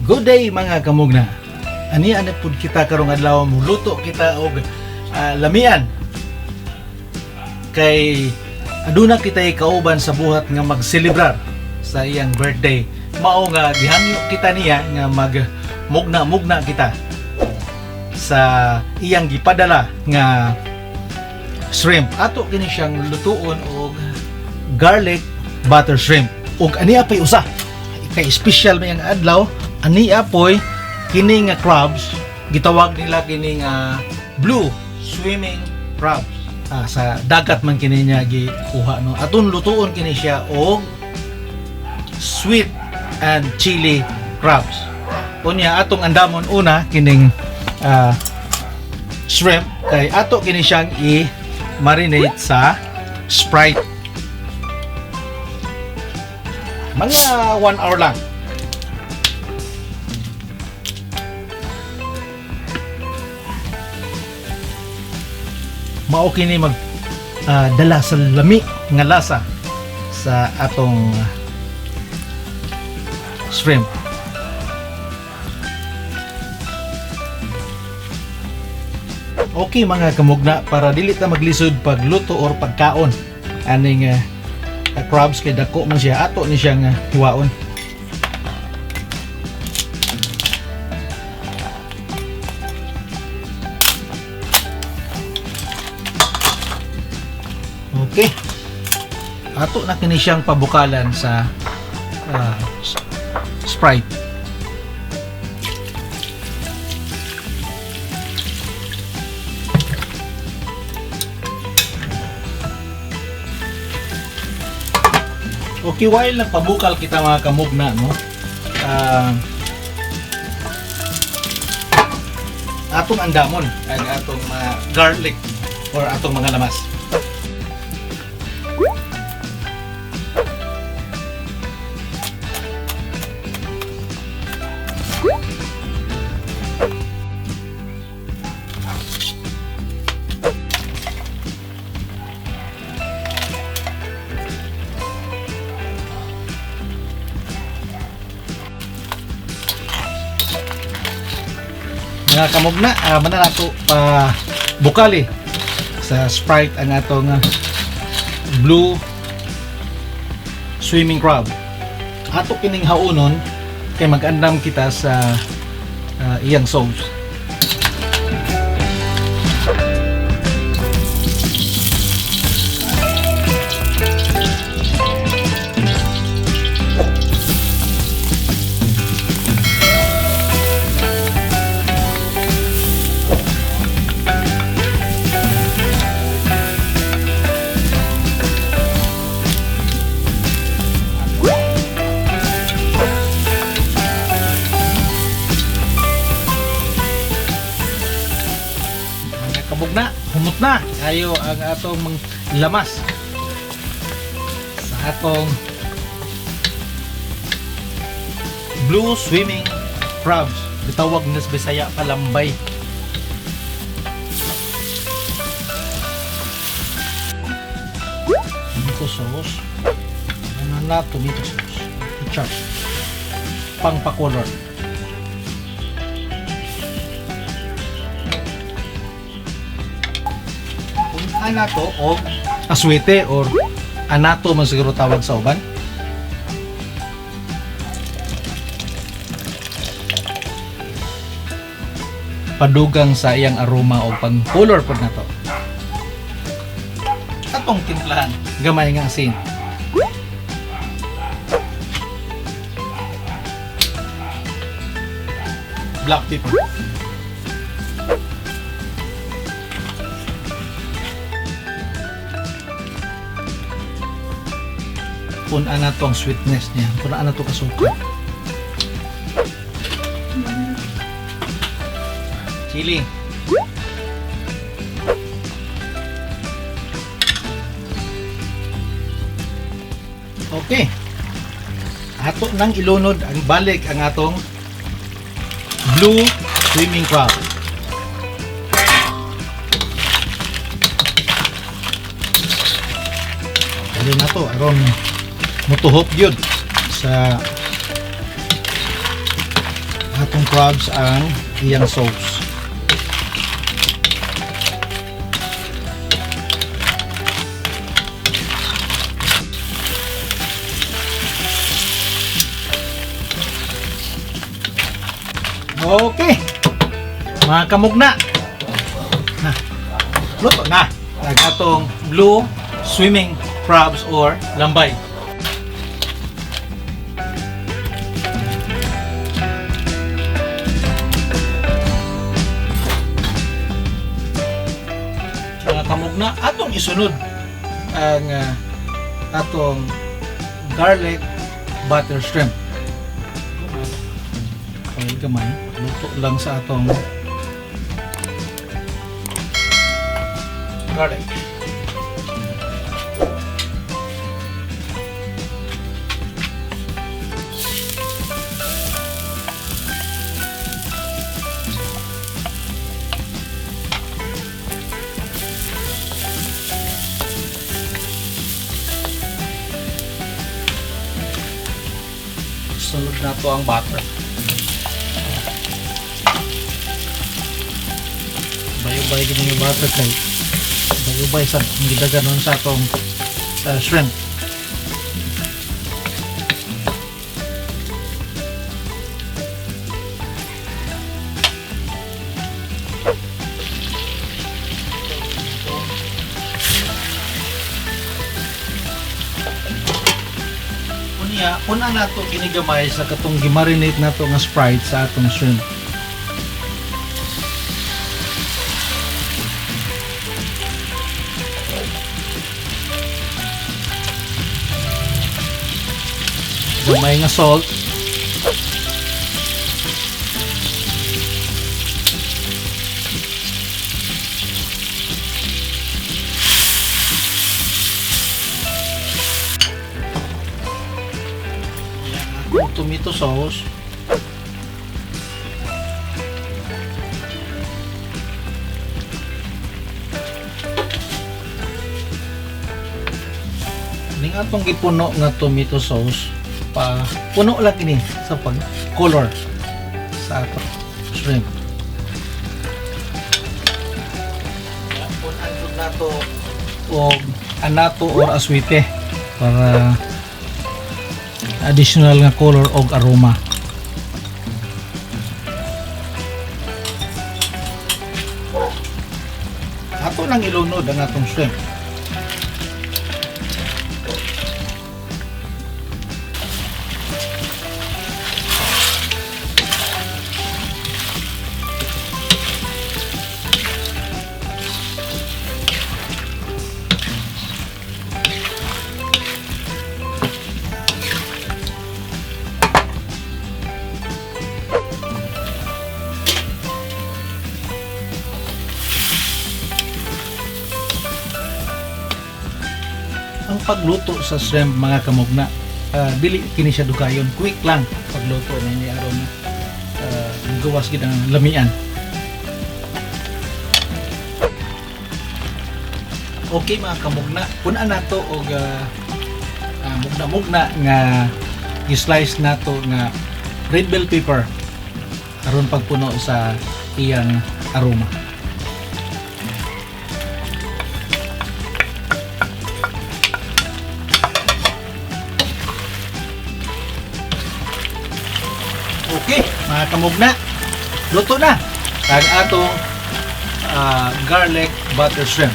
Good day, mga kamugna. Ani ana pud kita karong adlaw, muluto kita og lamian. Kay aduna kitay kauban sa buhat nga magselebrar sa iyang birthday. Mao nga gihangyo kita niya nga mag mugna-mugna kita sa iyang gipadala nga shrimp. Ato kini siyang lutuon og garlic butter shrimp. Ug ania pay usa kay special may ang adlaw, ania poy kini nga crabs, gitawag nila kini nga blue swimming crabs. Sa dagat man kini niya gikuha, no. Aton lutuon kini siya og sweet and chili crabs. Unya atong andamon una kining shrimp kay ato kini siyang i-marinate sa Sprite. Mga 1 hour lang. Mao kini mag dala sa lami nga lasa sa atong shrimp. Okay, mga kamugna, para dili ta maglisod pagluto or pagkaon aning crabs kay dako man siya, ato ni siyang hiwaon. Okay. Ato na kini siyang pabukalan sa Sprite. Okay, while nagpabukal kita, mga kamugna, no? Atong andamon ang atong mga garlic or atong mga lamas. Mga kamugna, mana nato pa bukali sa Sprite ang atong blue swimming crab. Ato kining haunon kay mag-andam kita sa iyang sauce. Mga kamugna, humot na ayo ang atong mga lamas sa atong blue swimming crabs. Gitawag na sa Bisaya palambay. Tomato sauce. Ano na tomato sauce? Ketchup. Pang pa-color. Kung anato o aswete or anato man siguro tawag sa uban. Padugang sa iyang aroma o pang color pod nato. Atong timplahan, gamay nga asin. Black pepper. Kung ana to ang sweetness niya, kung ana to kasukal. Chili. Okay. Ato nang ilunod ang balik ang atong blue swimming crab. Dali na to aron mutuhop gyud sa atong crabs ang iyang sauce. Okay. Mga kamugna. Na. Luto na ang atong blue swimming crabs or lambay. Mga kamugna, atong isunod ang atong garlic butter shrimp. Okay, gamay. Luto lang sa atong garlic. Sunod na to ang butter. Bayubay gini yung butter kay bayubay sa gidagan nun sa atong shrimp. Unya, una nato ginigamay sa katong gimarinate nato nga Sprite sa atong shrimp. Gamay nga salt. Yan, tomato sauce. Ning atong gipuno nga tomato sauce, pa puno lang ini sa pag color sa atong shrimp. Punan jud nato og anato or aswite para additional nga color og aroma. Ato nang ilunod ang atong shrimp. Ang pagluto sa shrimp, mga kamugna, dili kini siya dugayon, quick lang pagluto ni aron gawas gid ang lamian. Okay, mga kamugna, punan nato og mugna-mugna nga i-slice nato nga red bell pepper aron pagpuno sa iyang aroma. Okay, mga kamugna, luto na ang atong garlic butter shrimp.